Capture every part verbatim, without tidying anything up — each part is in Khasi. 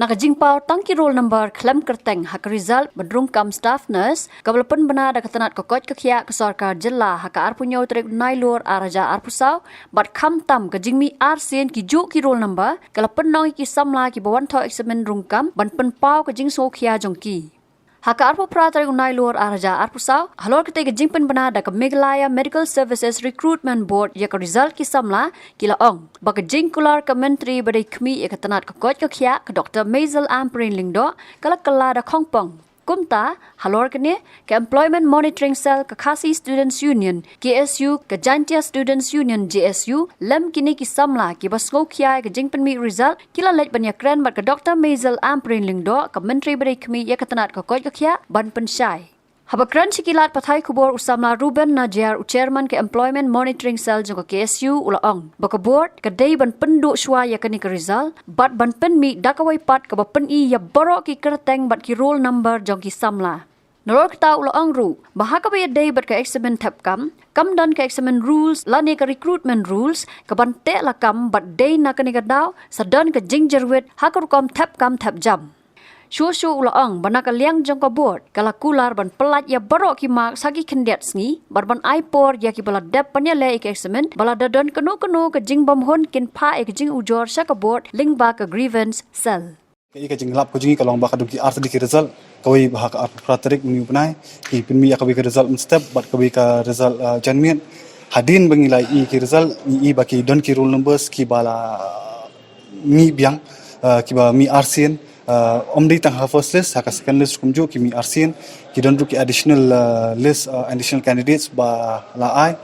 Na ka jingpaw tang ki roll number khlem kyrteng ha ka result ban rung kam staff nurse, kaba la pynbna da ka tnat ka koit ka khiah ka sorkar jylla ha ka arphew hynñiew tarik Nailur ar hajar arphew saw, bad khamtam ka jingmih arsien ki juh ki roll number, ka la pynlong ïa ki samla kiba wan thoh eksamin rung kam ban pynpaw ka jingsngewkhia jong ki. Ha ka arphew phra tarik Nailur ar hajar arphew saw, halor katei ka jingpynbna da ka Meghalaya Medical Services Recruitment Board ïa ka result ki samla, ki la ong ba ka jingkular ka Myntri ba dei khmih ïa ka tnat ka koit ka khiah ka Doctor Maisel Ampareen Lyngdoh ka la kylla da khongpong. Kumta, halor kane, ka Employment Monitoring Cell ka Khasi Students Union, K S U, ka Jaintia Students Union, J S U, lem kine ki samla kiba sngewkhia ïa ka jingpynmih result, ki la leit ban ïakren bad ka Doctor Maisel Ampareen Lyngdoh, ka Myntri ba dei khmih ïa ka tnat ka koit ka khiah, ban pynshai. Haba kren sha ki lad pathai khubor u samla Reuben Najiar, u Chairman ka Employment Monitoring Cell jong ka K S U, u la ong ba ka board ka dei ban pynduh shuwa ïa kane ka result bad ban pynmih da kawei pat kaba pyni ïa baroh ki kyrteng bad ki roll number jong ki samla. Nalor kata u la ong ruh ba ha kaba ïadei bad ka eksamin thep kam, kam don ka eksamin rules lane ka recruitment rules kaban teh lakam, bad dei na kane ka daw sa don ka jingjarwit ha ka rukom thep kam thep jam. Shuh shuh u la ong ba na ka liang jong ka board ka la kular ban pyllait ïa baroh ki marks ha ki khyndiat sngi bad ban ai por ïa kiba la dep ban ïaleh ïa ka eksamin, ba lada don kano kano ka jingbymhun kin phah ïa ka jingujor sha ka board lyngba ka grievance cell. Ka i ka jinglap ka jong ngi ka long ba ka don ki ar tylli ki result, kawei ba ha ka arphew phra tarik une u bnai ki pynmih ïa kawei ka result mynstep bad kawei ka result, ah, janmiet. Hadien ba ngi la i ki result, ngi i ba ki don ki roll numbers kiba la mih biang, ah, kiba mih arsien, ah, ym dei tang ha first list, ha ka second list kumjuh ki mih arsien, ki don ruh ki additional, ah, list, ah, additional candidates ba la ai.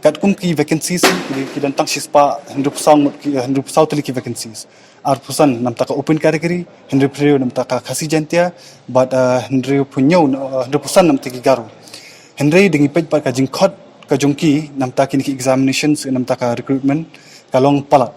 Katkum ki vacancies ki, ki don tang shispah hynriewphew saw ngut ki, hynriewphew saw tylli ki vacancies. Arphew san namta ka open category, hynriewphew hynriew namta ka Khasi Jaintia, bad, ah, hynriewphew hynñiew, ah, hynriewphew san namta ki Garo. Hynrei da ngi peit pat ka jingkhot ka jong ki namta kine ki examinations, namta ka recruitment, ka long palat.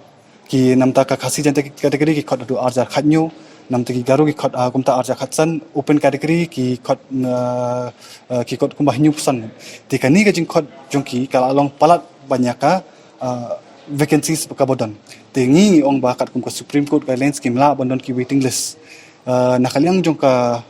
Ki namta ka Khasi Jaintia category ki khot haduh ar hajar khathynñiew, namta ki Garo ki khot, ah, kumta ar hajar khatsan, open category ki khot, ah, ah, ki khot kumba hynñiewphew san. Te kane ka jingkhot jong ki ka la long palat ban ïa ka, ah, vacancies kaba don. Te ngi ong ba katkum ka Supreme Court guidelines kim lah ban don ki waiting list. Ah, na ka liang jong ka,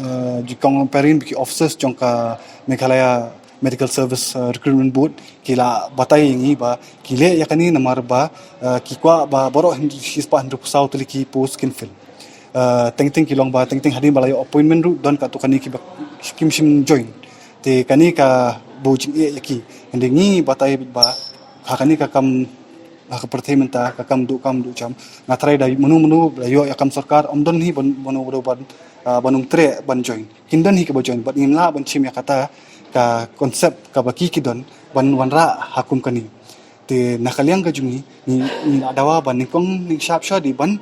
ah, jong ka parent ki officers jong ka Meghalaya Medical Service, ah, Recruitment Board ki la batai ïa ngi ba ki leh ïa kane namar ba, ah, ki kwah ba baroh hynriew, shispah hynriewphew saw tylli ki post kin fill. Ah, teng teng ki long ba teng teng hadien ba la ïoh appointment ruh don katto katne kiba kim shym join. Te kane ka buh jingeh ïa ki. Hynrei ngi batai ba ha kane ka kam, ha ka pyrthei mynta ka kam duh kam duh jam. Nga trai da mano mano ba la ïoh ïa kam sorkar, ym don hi ban, mano mano ban, ah, ban ym treh ban join. Kin don hi kiba join bad ngim lah ban shim ïa kata ka concept kaba ki ki don ban wanrah ha kum kane. Te na ka liang ka jong ngi, ngi, ngi la dawa ba nyngkong nyngshap shuwa dei ban,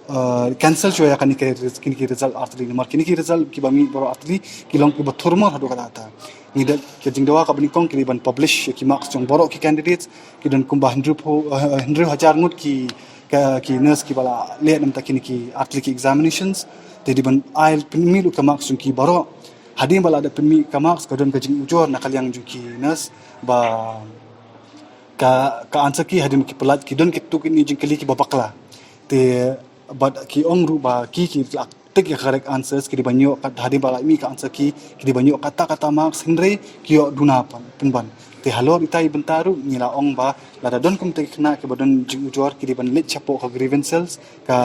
eh, cancel shuwa ïa kine ki, kine ki result ar tylli. Namar kine ki result kiba mih baroh ar tylli ki long kiba thurmor haduh katta katta. Ngi da ka jingdawa kaba nyngkong ki dei ban publish ïa ki marks jong baroh ki candidates, ki don kumba hynriew, eh, hynriew hajar ngut ki, ka, ki nurse kiba la leh namta kine ki ar tylli ki examinations. Te dei ban ai pynmih lut ka marks jong ki baroh. Hadien ba la dep pynmih ka marks ka don ka jingujor na ka liang jong ki nurse ba ka, ka answer key hadien ba ki pyllait ki don kito kine jingkylli kiba bakla. Te bad ki ong ruh ba ki, ki la tick ïa ka correct answers, ki dei ban ïoh kat, hadien ba la mih ka answer key ki dei ban ïoh katta katta marks, hynrei ki ïoh duna pyn-, pynban. Te halor ita i bynta ruh ngi la ong ba lada don kumta ki khynnah kiba don jingujor ki dei ban leit shapoh ka grievance cells, ka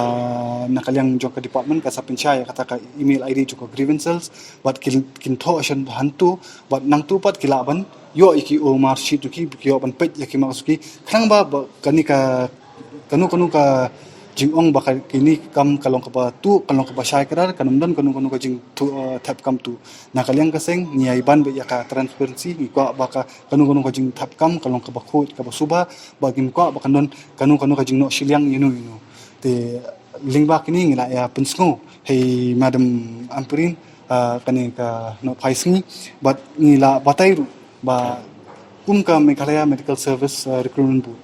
na ka liang jong ka department ka sa pynshai ïa kata ka email I D jong ka grievance cells, bad kin, kin thoh sha hangto, bad nangto pat ki lah ban ïoh ïa ki O M R sheet jong ki, ki ïoh ban peit ïa ki marks jong ki. Khnang ba, ba kane ka, kano kano ka jingong ba ka, kine ki kam ka long kaba tuh, ka long kaba shai kdar, kan ym don kano kano ka jingtuh, eh, thep kam tuh. Na ka liang ka seng ngi ïa ban beit ïa ka transparency, ngi kwah ba ka, kano kano ka jingthep kam ka long kaba khuid kaba suba, ba ngim kwah ba kan don kano kano ka jingnoh shiliang ïano ïano. Te lyngba kine ngi la ïa pynsngew ha i Madam Ampareen, ah, kane ka nohphai sngi, bad ngi la batai ruh ba kum ka Meghalaya Medical Service, ah, Recruitment Board,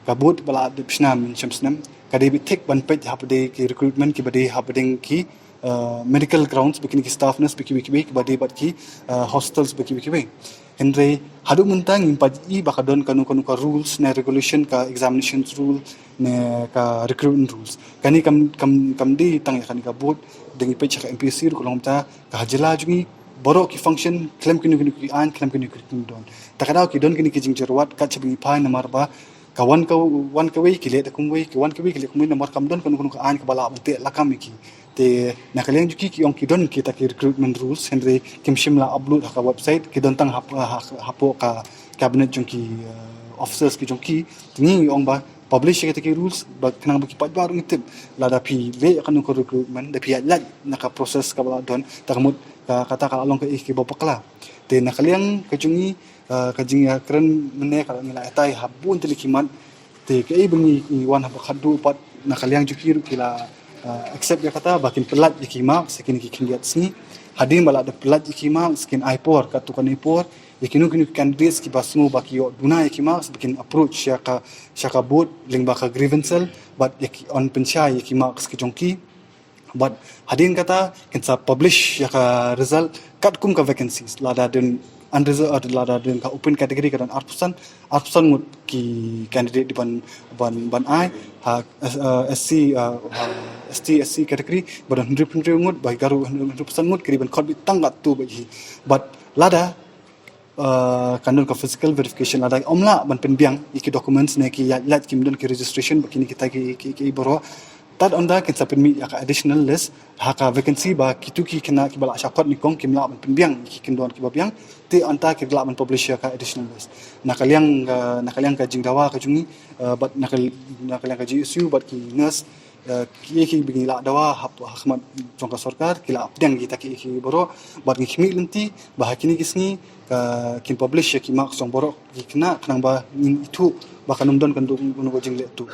ka board ba la dep shna mynshem snem, ka dei beit thik ban peit hapdeng ki recruitment kiba dei hapdeng ki, ah, medical grounds, ba kine ki staff nurse ba kiwei kiwei kiba dei bad ki, ah, hostels ba kiwei kiwei. Hynrei haduh mynta ngim pat i ba ka don kano kano ka rules ne regulation, ka examinations rule ne ka recruitment rules. Kane kam kam kam dei tang ïa kane ka board, dang i peit sha ka M P S C ruh ka long mynta ka ha jylla jong ngi baroh ki function khlem kine kine ki aiñ, khlem kine kine ki don. Ta ka daw ki don kine ki jingjyrwat kat shaba ngi phai namar ba ka wan ka wan kawei ki leh da kumwei, ki wan kawei ki leh kumwei namar kam don kano kano ka aiñ kaba lah ban teh lakam ïa ki. Te na ka liang jong ki ki ong ki don kita ki recruitment rules, hynrei kim shym la upload ha ka website, ki don tang hap- ha- hapoh ka cabinet jong ki, uh, officers ki jong ki. Te ngi ong ba publish kita ki rules ba khnang ba ki paidbah ruh ngi tip lada phi leh ïa kano ka recruitment da phi ïaid lait na ka process kaba la don, ta ka mut ka kata ka la long kaei kaba bakla. Te na ka liang ka jong ngi, uh, ka jingïakren mynne ka la ngi la ïatai ha bun tylli ki mat. Te kaei ba ngi ngi wan ha ba khatduh pat na ka liang jong ki ruh ki la, uh, accept ïa kata ba kin pyllait ïa ki marks ïa kine ki khyndiat sngi. Hadien ba la da pyllait ïa ki marks kin ai por, katto katne por ïa kino kino ki candidates kiba sngew ba ki ïoh duna ïa ki marks ba kin approach sha ka sha ka board lyngba ka grievance cell bad ïa ki yn pynshai ïa ki marks ki jong ki. Bad hadien kata kin sa publish ïa ka result katkum ka vacancies. Lada don unreserved, lada don ka open category ka don arphew san, arphew san ngut ki candidate dei ban ban ban ai. Ha, uh, S C, uh, ha, S T S C category ba don hynriew hynriew ngut, ba Garo hynriew hynriew percent ngut, ki dei ban khot beit tang katto beit hi. Bad lada uh, kan don ka physical verification, lada ym lah ban pynbiang ïa ki documents ne ki ïaid lait, kim don ki registration ba kine kita ki ki ki baroh, tad ynda kin sa pynmih ïa ka additional list ha ka vacancy ba kito ki khynnah kiba la shah khot nyngkong kim lah ban pynbiang ïa ki kyndon kiba biang. Te ynda ki lah ban publish ïa ka additional list. Na ka liang, uh, na ka liang ka jingdawa ka jong ngi, uh, bad na ka na ka liang ka G S U bad ki nurse, uh, ki ki ba ngi la dawa ha ha khmat jong ka sorkar, ki la pdiang kita ki ki baroh. Bad ngi khmih lynti ba ha kine ki sngi ka kin publish ïa ki marks jong baroh ki khynnah, khnang ba ngin ithuh ba kan ym don kan don kano ka jingleh tuh.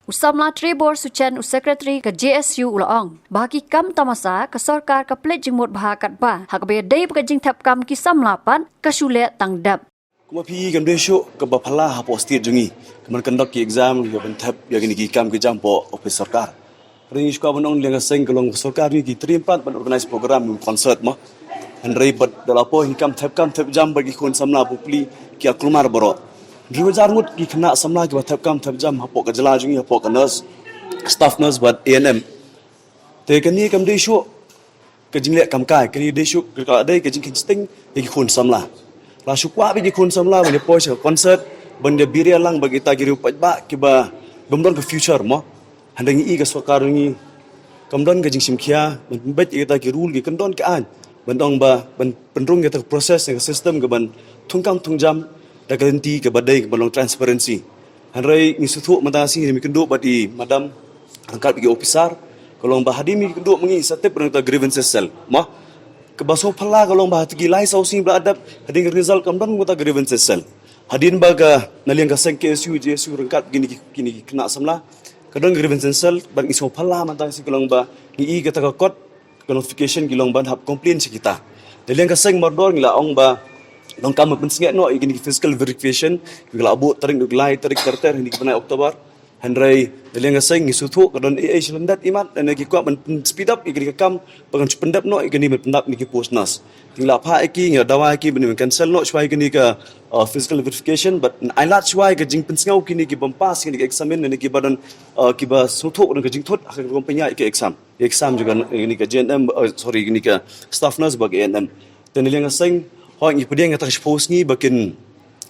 U samla Trevor Suchen, u secretary ka J S U, u la ong ba ha ki kam tamasa ka sorkar ka pynleit jingmut bha katba ha kaba ïadei bad ka jingthep kam ki samla pat ka shu leh tang dep. Kumba phi i kam dei shuh kaba phylla hapoh state jong ngi kaban conduct ki exam, kaban thep ïa kine ki kam ki jam hapoh office sorkar. Hynrei ngi shu kwah ban ong na liang ka seng, ka long ka sorkar ngi ki trei pat ban organize program, concert mo. Hynrei bad da la poi ki kam thep kam thep jam bad ki khun samla bapli ki ïa kulmar baroh. Hynriew hajar ngut ki khynnah samla kiba thep kam thep jam hapoh ka jylla jong ngi, hapoh ka nurse, staff nurse bad A N M. Te kane kam dei shuh ka jingleh kam kai, kane dei shuh ka la dei ka jingkheiñ sting ïa ki khun samla. La shu kwah beit ki khun samla ban ïa poi sha ka concert, ban ïa biria lang bad kita ki riew paidbah kiba bym don ka future mo. Hynrei ngi i ka sorkar ngi kam don ka jingshim khia ban pynbeit ïa kita ki rule, ki kyndon ki aiñ, ban ong ba ban pynrung ïa kita ki process, ïa ka system kaban thung kam thung jam da ka lynti kaba dei, kaban long transparency. Hynrei ngi sngewthuh mynta ka sngi ngi kynduh bad i madam ryngkat bad ki officer, ka long ba hadien ngi kynduh ma ngi sa tip ryngkat grievances cell mo. Kaba sngewphylla ka long ba ha ki lai saw sngi ba la dep, hadien ka result kam don mynta grievances cell. Hadien ba ka na liang ka seng K S U, J S U ryngkat kine ki, kine ki khynnah samla ka don grievances cell, bad ngi sngewphylla mynta ka sngi ka long ba ngi i kata ka kot, ka notification, ki long ban hap complain sha kita. Na liang ka seng mardor ngi la ong ba donkam ban pynsngewbha noh ïa kine ki physical verification kiba la buh tarik, tarik lai, tarik ter ter ha kine ki bnai October. Hynrei na liang ka seng ngi sngewthuh ka don ei ei sha lyndet imat, ne ki kwah ban pynspeed up ïa kine ki kam ba kan shu pyndep noh ïa kine, ban pyndap ïa kine ki post nurse. Te ngi la phah ïa ki, ngi la dawa ïa ki ban cancel noh shuwa ïa kine ki, uh, physical verification, bad ai lad shuwa ïa ki jingpynsngew kine ki bym pass ïa kine ki exam, ne kiba don, uh, kiba sngewthuh ka don ka jingthut ha ka rukom pynïaid ïa ki exam. Exam jong kane ka J N M, eh, sorry, kane ka staff nurse bad A N M. Te na liang ka seng, hooid ngi pdiang kata ka shiphew sngi ba kin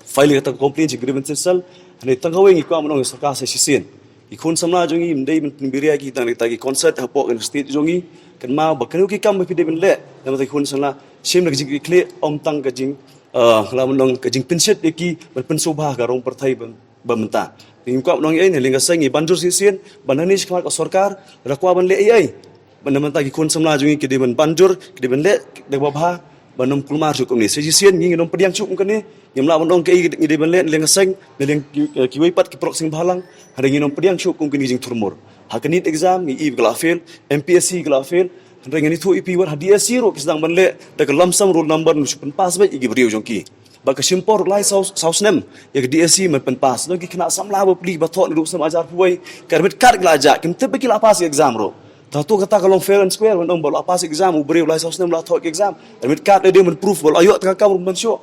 file kata ka complaint sha grievances cell. Hynrei tang kawei ngi kwah ban ong ïa ka sorkar sa shisien, ki khun samla jong ngi ym dei ban pynbiria ki tang kita ki concert hapoh ka state jong ngi. Kynmaw ba kano ki kam ba phi dei ban leh na bynta ki khun samla, shim da ka jingkitkhlieh, ym tang ka jing, eh, la ban ong ka jingpynshit ïa ki ban pynsngewbha ka rong pyrthei ban ba mynta. Ngi kwah ban ong ei, na liang ka seng ngi ban jur shisien, ban nangne shakhmat ka sorkar, lada kwah ban leh ei ei, ban na bynta ki khun samla jong ngi ki dei ban, ban jur, ki dei ban leh da kaba bha, ban ym kulmar shuh kumne. Sa shisien ngi ngin ym pdiang shuh kum kane, ngim lah ban ong kaei ngi dei ban leh na liang ka seng, na liang ki, eh, kiwei pat ki paralok seng bhalang, hynrei ngin ym pdiang shuh kum kine ki jingthurmur. Ha ka NEET exam ngi i ba ka la fail, M P S C ka la fail, hynrei ngan ïathuh ïa phi wat ha D S C ruh ki sdang ban leh da ka lump sum roll number, ban shu pynpass beit ïa ki briew jong ki. Ba ka shim por lai saw, saw snem ïa ka D S C ban pynpass. Don ki khynnah samla bapli ba thoh naduh snem ar hajar arphew wei, ka admit card ki la jah, kim tip ba ki la pass exam ruh. Te hato kata ka long fair and square ban ong ba la pass exam u briew lai saw snem la thoh exam? Admit card dei ban proof ba la ïoh tang ka kam ruh ban shuh.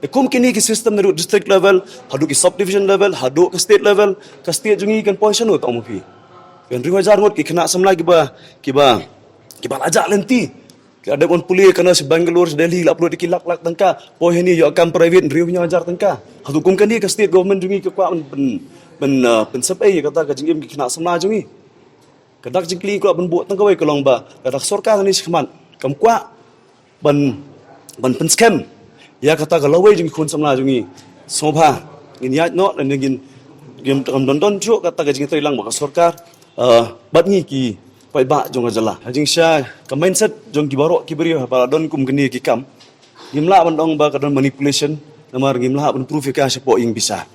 Te kum kine ki system naduh district level, haduh ki subdivision level, haduh ka state level, ka state jong ngi kan poi shano tang mo phi. Kan hynriew hajar ngut ki khynnah samla kiba, kiba, kiba la jah lynti. Ki la dep wan pule kane sha Bangalore, sha Delhi, la upload ki lak lak tangka. Poi hangne ïoh kam private hynriew hajar tangka. Haduh kum kane ka state government jong ngi ka kwah ban, ban, ban, uh, ban sep ei ïa kata ka jingim ki khynnah samla jong ngi. Ka dak jingkylli kwah ban buh tang kawei ka long ba ka dak sorkar hangne shakhmat kam kwah ban, ban pynskhem ïa kata ka lawei jong ki khun samla jong ngi. Sngewbha ngin ïaid noh lane ngin, ngin kam don don shuh kata ka jingtreilang ba ka sorkar, uh, bad ngi ki paidbah jong ka jylla. Ha jingshisha ka mindset jong ki baroh ki briew haba la don kum kine ki kam, ngim lah ban ong ba ka don manipulation, namar ngim lah ban proof ïa ka shapoh ïing bishar.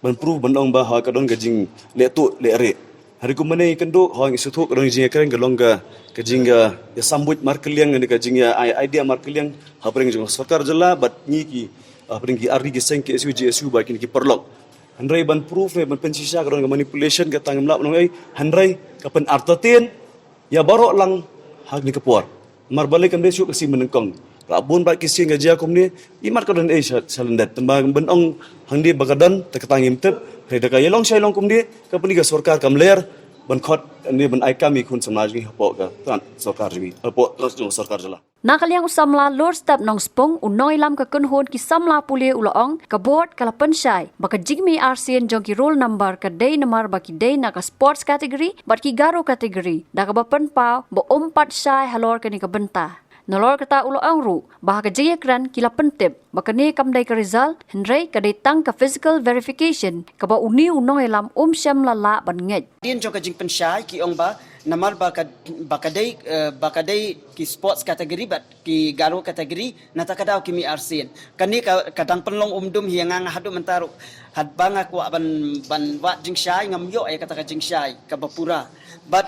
Ban proof ban ong ba ha ka don ka jingleh tuh leh rieh. Hynrei kumne ngi kynduh, ha ngi sngewthuh ka don ka jingïakren, ka long ka, ka jingïa, ïa sambut markylliang, ka jingïa, ai, idea markylliang ha pdeng jong ka sorkar jylla bad ngi ki, ha pdeng ki ardi ki seng K S U, J S U bad kine ki paralok. Hynrei ban proof ne ban pynshisha ka don ka manipulation, kata ngim lah ban ong ei, hynrei ka pynartatien ïa baroh lang ha kane ka por. Namar balei kam dei shuh ka sien ba nyngkong. La bun bad ki sien ka jia kumne, imat ka don ei sha, sha lyndet. Tangba ban ong hangne ba ka don, te kata ngim tip. Hynrei da ka ïalong shai long kumne, ka pyni ka sorkar kam ler ban khot, ne ban ai kam ïa ki khun samla jong ngi hapoh ka tnat sorkar jong ngi, hapoh tnat jong ka sorkar jylla. Na ka liang u samla Lurstep Nongspung, u nongïalam ka kynhun ki samla pule, u la ong, ka board ka la pynshai ba ka jingmih arsien jong ki roll number ka dei namar ba ki dei na ka sports category bad ki Garo category, da kaba pynpaw ba ym pat shai halor kane ka bynta. Nalor kata u la ong ruh ba ha ka jingïakren ki la pyntip ba kane kam dei ka result, hynrei ka dei tang ka physical verification kaba une u nongïalam um shym la lah ban ngeit. Hadien jong ka jingpynshai ki ong ba namar ba ka, ba ka dei, eh, ba ka dei ki sports category bad ki Garo category, nangta ka daw ki mih arsien. Kane ka, ka dang pynlong um dum hi ïa nga, nga haduh mynta ruh, haba nga kwah ban, ban wad jingshai, ngam ïoh ïa kata ka jingshai kaba pura. Bad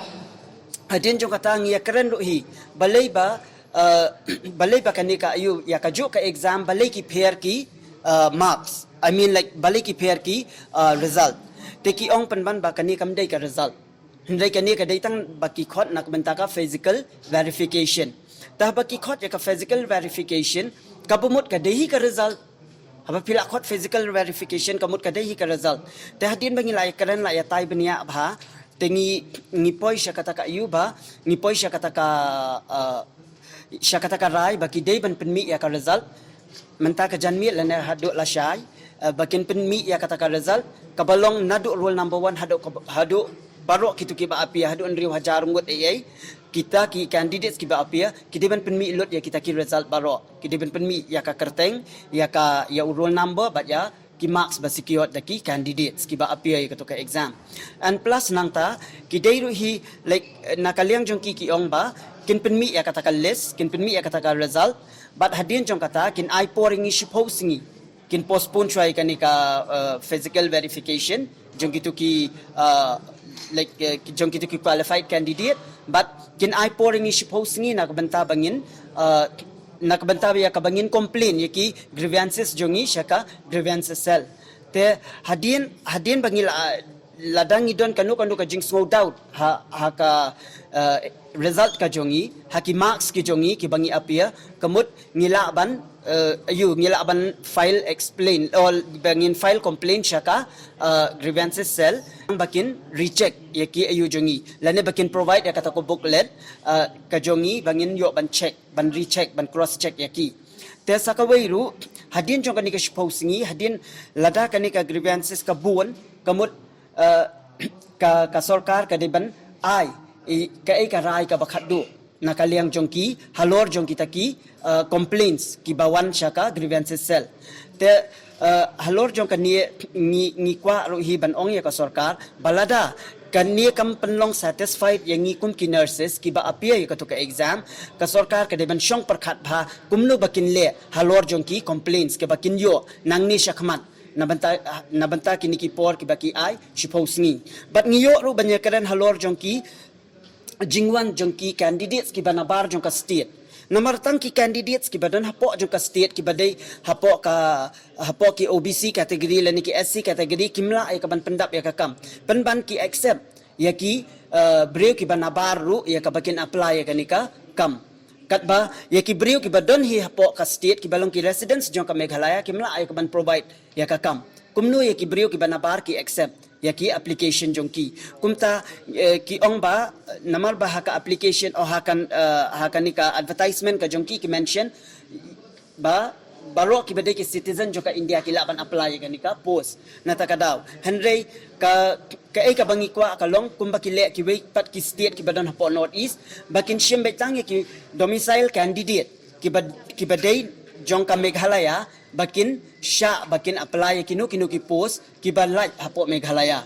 hadien jong kata ngi ïakren ruh hi, balei ba, eh, balei ba kane ka, ïa kajuh ka exam, balei ki pher ki, eh, marks, I mean, like, balei ki pher ki, eh, result. Te ki ong pynban ba kane kam dei ka result. Hynrei kane ka dei tang ba ki khot na ka bynta ka physical verification. Te haba ki khot ïa ka physical verification, kaba mut ka dei hi ka result. Haba phi la khot physical verification, ka mut ka dei hi ka result. Te hadien ba ngi la ïakren, la ïatai bniah bha, te ngi, ngi poi sha kata ka, ïa ba, ngi poi sha kata ka, eh, sha kata ka rai ba ki dei ban pynmih ïa ka result mynta ka janmiet lane haduh lashai, eh, ba kin pynmih ïa kata ka result kaba long naduh roll number one haduh ka, haduh baroh kitu kiba appear, haduh hynriew hajar ngut ei ei. Kita ki candidates kiba appear ki dei ban pynmih lut ïa kita ki result baroh. Ki dei ban pynmih ïa ka kyrteng, ïa ka, ïa u roll number bad ïa ki marks ba secured da ki candidates kiba appear ïa katu ka exam. And plus nangta, ki dei ruh hi, like, na ka liang jong ki ki ong ba kin pynmih ïa kata ka list, kin pynmih ïa kata ka result, bad hadien jong kata kin ai por ïa ngi shiphew sngi, kin postpone shuwa ïa kane ka, uh, physical verification jong kitu ki, uh, like, uh, jong kitu ki qualified candidate, bad kin ai por ïa ngi shiphew sngi na ka bynta ba ngin, uh, na ka bynta ïa kaba ngin complain ïa ki grievances jong ngi sha ka grievances cell. Te hadien, hadien ba ngi la, lada ngi don kano kano ka jingsngew doubt ha, ha ka, eh, result ka jong ngi, ha ki marks ki jong ngi kiba ngi appear, ka mut ngi lah ban, eh, ïa, ngi lah ban file explain, or ba ngin file complain sha ka, eh, grievances cell, ba kin recheck ïa ki, ïa, jong ngi, lane ba kin provide ïa kata ka booklet, eh, ka jong ngi ba ngin ïoh ban check, ban recheck, ban cross check ïa ki. Te sa kawei ruh, hadien jong kane ka shiphew sngi, hadien lada kane ka grievances ka bun, ka mut, eh, ka, ka sorkar ka dei ban ai, i, kaei ka rai kaba khatduh na ka liang jong ki, halor jong kita ki, eh, complaints kiba wan sha ka grievances cell. Te, eh, halor jong kane ngi, ngi kwah ruh hi ban ong ïa ka sorkar ba lada kane kam pynlong satisfied ïa ngi kum ki nurses kiba appear ïa katu ka exam, ka sorkar ka dei ban shong pyrkhat bha kumno ba kin leh halor jong ki complaints kiba kin ïoh nangne shakhmat, na bynta, na bynta kine ki por kiba ki ai shiphew sngi. Bad ngi ïoh ruh ban ïakren halor jong ki jingwan jong ki candidates kiba nabar jong ka state. Namar tang ki candidates kiba don hapoh jong ka state kiba dei hapoh ka, hapoh ki O B C category lane ki S C category kim lah ïa ka ban pyndap ïa ka kam. Pynban ki accept ïa ki, eh, briew kiba nabar ruh ïa kaba kin apply ïa kane ka kam. Katba ïa ki briew kiba don hi hapoh ka state kiba long ki residents jong ka Meghalaya kim lah ïa ka ban provide ïa ka kam. Kumno ïa ki briew kiba nabar ki accept ïa ki application jong ki. Kumta, eh, ki ong ba, eh, namar ba ha ka application, oh, ha kan, eh, ha kane ka advertisement ka jong ki ki mention ba baroh kiba dei ki citizen jong ka India ki lah ban apply ïa kane ka post. Na kata ka daw, hynrei ka, kaei kaba ngi kwah ka long kumba ki leh kiwei pat ki state kiba don hapoh North East ba kin shim beit tang ïa ki domicile candidate kiba, kiba dei jong ka Meghalaya ba kin shah, ba kin apply ïa kino kino ki post kiba lait hapoh Meghalaya.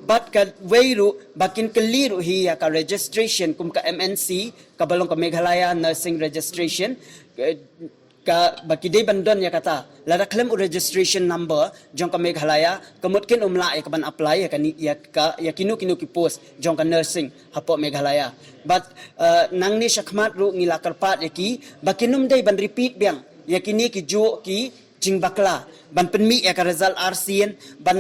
Bad kawei ruh ba kin kylli ruh hi ïa ka registration kum ka M N C, kaba long ka Meghalaya Nursing Registration, eh, kaba ki dei ban don ïa kata. Lada khlem u registration number jong ka Meghalaya, ka mut kin ym lah ïa ka ban apply ïa kane, ïa ka, ïa kino kino ki post jong ka nursing hapoh Meghalaya. Bad, eh, nangne shakhmat ruh ngi la kyrpad ïa ki ba kin ym dei ban repeat biang ïa kine ki juh ki jingbakla ban pynmih ïa ka result arsien, ban,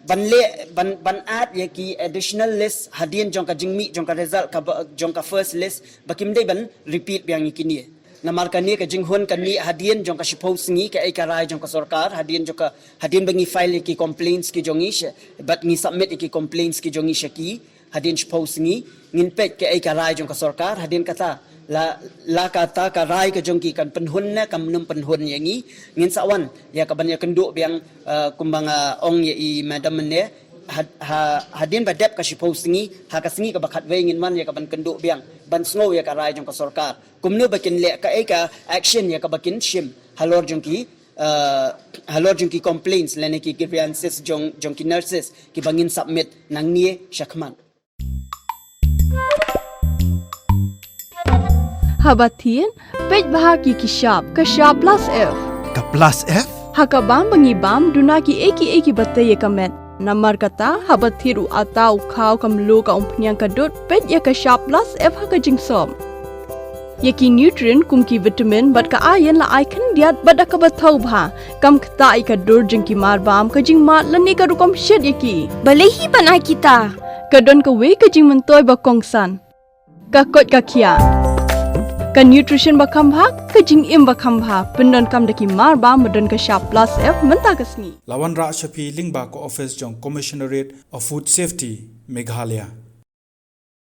ban leh, ban, ban add ïa ki additional list hadien jong ka jingmih jong ka result kaba, jong ka first list, ba kim dei ban repeat biang ïa kine. Namar kane ka jinghun kan mih hadien jong ka shiphew sngi, kaei ka rai jong ka sorkar, hadien jong ka, hadien ba ngi file ïa ki complaints ki jong ngi sha, bad ngi submit ïa ki complaints ki jong ngi sha ki, hadien shiphew sngi, ngin peit kaei ka rai jong ka sorkar, hadien kata, la, la kata ka rai ka jong ki kan pynhun ne kam nym pynhun ïa ngi, ngin sa wan ïa ka ban ïakynduh biang, eh, kumba nga ong ïa i madam mynne, had-, ha-, hadien ba dep ka shiphew sngi, ha ka sngi kaba khatwei ngin wan ïa ka ban kynduh biang, ban sngew ïa ka rai jong ka sorkar. Kumno ba kin leh, kaei ka action ïa kaba kin shim halor jong ki, eh, halor jong ki complaints lane ki grievances jong, jong ki nurses kiba ngin submit nangne shakhmat. Haba thied, peit bha ki ki shap, ka shap plus F. Ka plus F? Ha ka bam ba ngi bam, duna kiei kiei kiba tei ïa ka met. Namar kata, haba thied u atta u khaw ka mluh ka umphniang ka dud, peit ïa ka shap plus F ha ka jingsop. Ïa ki nutrient kum ki vitamin bad ka iron la ai khyndiat bad da kaba thaw bha. Kam ktah ïa ka dur jong ki mar bam, ka jingmad lane ka rukom shet ïa ki. Balei hi ban ai kita? Ka don kawei ka jingmyntoi ba kongsan. Ka koit ka khiah. Ka nutrition ba kham bha, ka jingim ba kham bha, pyndonkam da ki mar bam ba don ka shap plus F mynta ka sngi. La wanrah sha phi lyngba ka office jong Commissionerate of Food Safety, Meghalaya.